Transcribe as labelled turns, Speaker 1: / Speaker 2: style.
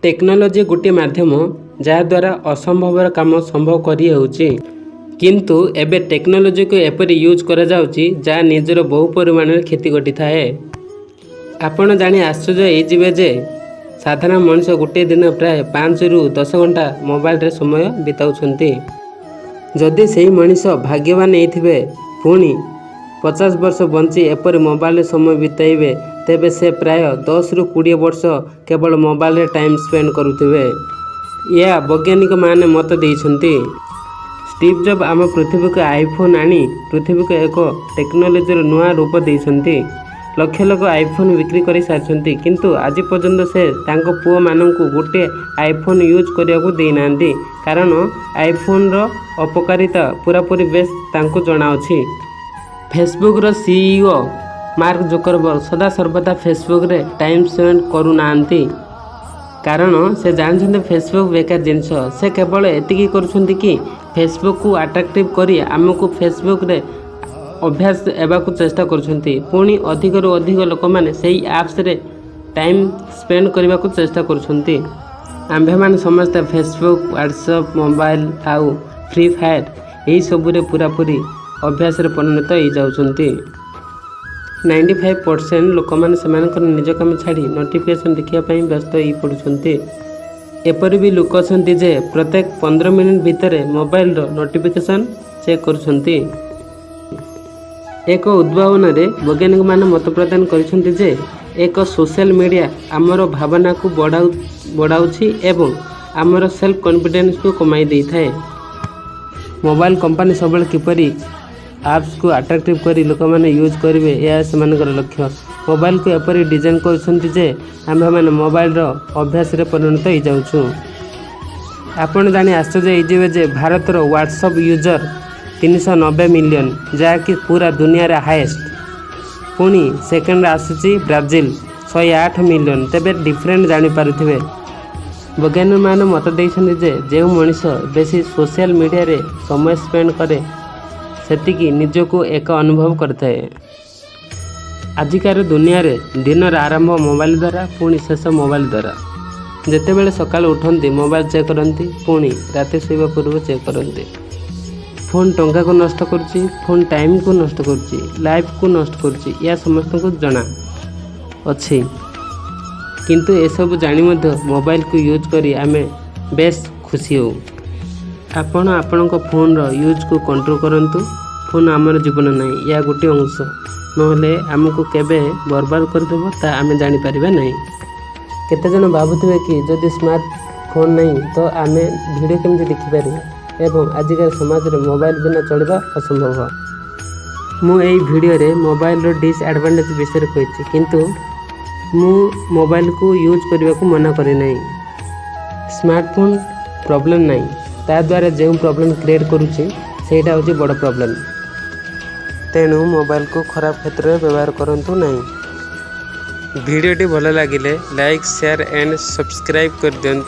Speaker 1: Technology ଗୋଟିଏ ମାଧ୍ୟମ, ଯାହାଦ୍ୱାରା ଅସମ୍ଭବର କାମ ସମ୍ଭବ କରିହେଉଛି। କିନ୍ତୁ ଏବେ ଟେକ୍ନୋଲୋଜିକୁ ଏପରି ୟୁଜ୍ କରାଯାଉଛି, ଯାହା ନିଜର ବହୁ ପରିମାଣରେ କ୍ଷତି ଘଟିଥାଏ। ଆପଣ ଜାଣି ଆଶ୍ଚର୍ଯ୍ୟ ହେଇଯିବେ ଯେ ସାଧାରଣ ମଣିଷ ଗୋଟିଏ ଦିନ ପ୍ରାୟ 5ରୁ 10 ଘଣ୍ଟା ମୋବାଇଲରେ ସମୟ ବିତାଉଛନ୍ତି। ଯଦି ସେହି ମଣିଷ ଭାଗ୍ୟବାନ ହେଇଥିବେ, ପୁଣି 50 ବର୍ଷ ବଞ୍ଚି ଏପରି ମୋବାଇଲରେ ସମୟ ବିତାଇବେ, ତେବେ ସେ ପ୍ରାୟ 10ରୁ 20 ବର୍ଷ କେବଳ ମୋବାଇଲରେ ଟାଇମ୍ ସ୍ପେଣ୍ଡ କରୁଥିବେ। ଏହା ବୈଜ୍ଞାନିକମାନେ ମତ ଦେଇଛନ୍ତି। ଷ୍ଟିଭ୍ ଜବ୍ ଆମ ପୃଥିବୀକୁ ଆଇଫୋନ୍ ଆଣି ପୃଥିବୀକୁ ଏକ ଟେକ୍ନୋଲୋଜିର ନୂଆ ରୂପ ଦେଇଛନ୍ତି। ଲକ୍ଷ ଲକ୍ଷ ଆଇଫୋନ୍ ବିକ୍ରି କରିସାରିଛନ୍ତି, କିନ୍ତୁ ଆଜି ପର୍ଯ୍ୟନ୍ତ ସେ ତାଙ୍କ ପୁଅମାନଙ୍କୁ ଗୋଟିଏ ଆଇଫୋନ୍ ୟୁଜ୍ କରିବାକୁ ଦେଇନାହାନ୍ତି, କାରଣ ଆଇଫୋନ୍ର ଅପକାରିତା ପୂରାପୂରି ବେଶ୍ ତାଙ୍କୁ ଜଣାଅଛି। ଫେସବୁକ୍ର ସିଇଓ ମାର୍କ ଜୁକରବର୍ଗ ସଦାସର୍ବଦା ଫେସବୁକ୍ରେ ଟାଇମ୍ ସ୍ପେଣ୍ଡ କରୁନାହାନ୍ତି, କାରଣ ସେ ଜାଣିଛନ୍ତି ଫେସବୁକ୍ ବେକାର ଜିନିଷ। ସେ କେବଳ ଏତିକି କରୁଛନ୍ତି କି ଫେସବୁକ୍କୁ ଆଟ୍ରାକ୍ଟିଭ୍ କରି ଆମକୁ ଫେସବୁକ୍ରେ ଅଭ୍ୟାସ ହେବାକୁ ଚେଷ୍ଟା କରୁଛନ୍ତି। ପୁଣି ଅଧିକରୁ ଅଧିକ ଲୋକମାନେ ସେହି ଆପ୍ସରେ ଟାଇମ୍ ସ୍ପେଣ୍ଡ କରିବାକୁ ଚେଷ୍ଟା କରୁଛନ୍ତି। ଆମ୍ଭେମାନେ ସମସ୍ତେ ଫେସବୁକ୍, ହ୍ୱାଟ୍ସଆପ୍, ମୋବାଇଲ ଆଉ ଫ୍ରି ଫାୟାର ଏହିସବୁରେ ପୂରାପୂରି ଅଭ୍ୟାସରେ ପରିଣତ ହେଇଯାଉଛନ୍ତି। 95% ଲୋକମାନେ ସେମାନଙ୍କର ନିଜ କାମ ଛାଡ଼ି ନୋଟିଫିକେସନ୍ ଦେଖିବା ପାଇଁ ବ୍ୟସ୍ତ ହୋଇପଡ଼ୁଛନ୍ତି। ଏପରି ବି ଲୋକ ଅଛନ୍ତି ଯେ ପ୍ରତ୍ୟେକ 15 ମିନିଟ୍ ଭିତରେ ମୋବାଇଲର ନୋଟିଫିକେସନ୍ ଚେକ୍ କରୁଛନ୍ତି। ଏକ ଉଦ୍ଭାବନରେ ବୈଜ୍ଞାନିକମାନେ ମତ ପ୍ରଦାନ କରିଛନ୍ତି ଯେ ଏକ ସୋସିଆଲ ମିଡ଼ିଆ ଆମର ଭାବନାକୁ ବଢ଼ାଉଛି ଏବଂ ଆମର ସେଲ୍ଫ କନଫିଡେନ୍ସକୁ କମାଇ ଦେଇଥାଏ। ମୋବାଇଲ କମ୍ପାନୀ ସବୁବେଳେ କିପରି ଆପ୍ସକୁ ଆଟ୍ରାକ୍ଟିଭ୍ କରି ଲୋକମାନେ ୟୁଜ୍ କରିବେ, ଏହା ସେମାନଙ୍କର ଲକ୍ଷ୍ୟ। ମୋବାଇଲକୁ ଏପରି ଡିଜାଇନ୍ କରୁଛନ୍ତି ଯେ ଆମ୍ଭେମାନେ ମୋବାଇଲର ଅଭ୍ୟାସରେ ପରିଣତ ହେଇଯାଉଛୁ। ଆପଣ ଜାଣି ଆଶ୍ଚର୍ଯ୍ୟ ହେଇଯିବେ ଯେ ଭାରତର ହ୍ୱାଟ୍ସଆପ୍ ୟୁଜର୍ 390 ମିଲିୟନ, ଯାହାକି ପୁରା ଦୁନିଆରେ ହାଏଷ୍ଟ। ପୁଣି ସେକେଣ୍ଡରେ ଆସୁଛି ବ୍ରାଜିଲ, 108 ମିଲିୟନ। ତେବେ ଡିଫରେଣ୍ଟ ଜାଣିପାରୁଥିବେ। ବୈଜ୍ଞାନିକମାନେ ମତ ଦେଇଛନ୍ତି ଯେ ଯେଉଁ ମଣିଷ ବେଶୀ ସୋସିଆଲ ମିଡ଼ିଆରେ ସମୟ ସ୍ପେଣ୍ଡ କରେ, ସେତିକି ନିଜକୁ ଏକ ଅନୁଭବ କରିଥାଏ। ଆଜିକାର ଦୁନିଆରେ ଦିନର ଆରମ୍ଭ ମୋବାଇଲ ଦ୍ୱାରା, ପୁଣି ଶେଷ ମୋବାଇଲ ଦ୍ୱାରା। ଯେତେବେଳେ ସକାଳୁ ଉଠନ୍ତି, ମୋବାଇଲ ଚେକ୍ କରନ୍ତି, ପୁଣି ରାତି ଶୋଇବା ପୂର୍ବରୁ ଚେକ୍ କରନ୍ତି। ଫୋନ୍ ଟଙ୍କାକୁ ନଷ୍ଟ କରୁଛି, ଫୋନ୍ ଟାଇମ୍କୁ ନଷ୍ଟ କରୁଛି, ଲାଇଫକୁ ନଷ୍ଟ କରୁଛି, ଏହା ସମସ୍ତଙ୍କୁ ଜଣା ଅଛି। କିନ୍ତୁ ଏସବୁ ଜାଣି ମଧ୍ୟ ମୋବାଇଲକୁ ୟୁଜ୍ କରି ଆମେ ବେଶ ଖୁସି ହେଉ। ଆପଣ ଆପଣଙ୍କ ଫୋନ୍ର ୟୁଜ୍କୁ କଣ୍ଟ୍ରୋଲ କରନ୍ତୁ। ଫୋନ୍ ଆମର ଜୀବନ ନାହିଁ, ଏହା ଗୋଟିଏ ଅଂଶ। ନହେଲେ ଆମକୁ କେବେ ବର୍ବାଦ କରିଦେବ, ତା ଆମେ ଜାଣିପାରିବା ନାହିଁ। କେତେଜଣ ଭାବୁଥିବେ କି ଯଦି ସ୍ମାର୍ଟ ଫୋନ୍ ନାହିଁ ତ ଆମେ ଭିଡ଼ିଓ କେମିତି ଦେଖିପାରିବା ଏବଂ ଆଜିକାଲି ସମାଜରେ ମୋବାଇଲ ବିନା ଚଳିବା ଅସମ୍ଭବ। ମୁଁ ଏଇ ଭିଡ଼ିଓରେ ମୋବାଇଲର ଡିସଆଡ଼ଭାଣ୍ଟେଜ୍ ବିଷୟରେ କହିଛି, କିନ୍ତୁ ମୁଁ ମୋବାଇଲକୁ ୟୁଜ୍ କରିବାକୁ ମନା କରିନାହିଁ। ସ୍ମାର୍ଟଫୋନ୍ ପ୍ରୋବ୍ଲେମ୍ ନାହିଁ, ତା ଦ୍ୱାରା ଯେଉଁ ପ୍ରୋବ୍ଲେମ୍ କ୍ରିଏଟ୍ କରୁଛି, ସେଇଟା ହେଉଛି ବଡ଼ ପ୍ରୋବ୍ଲେମ୍। ତେଣୁ ମୋବାଇଲକୁ ଖରାପ କ୍ଷେତ୍ରରେ ବ୍ୟବହାର କରନ୍ତୁ ନାହିଁ। ଭିଡ଼ିଓଟି ଭଲ ଲାଗିଲେ ଲାଇକ୍, ସେୟାର ଆଣ୍ଡ ସବସ୍କ୍ରାଇବ୍ କରିଦିଅନ୍ତୁ।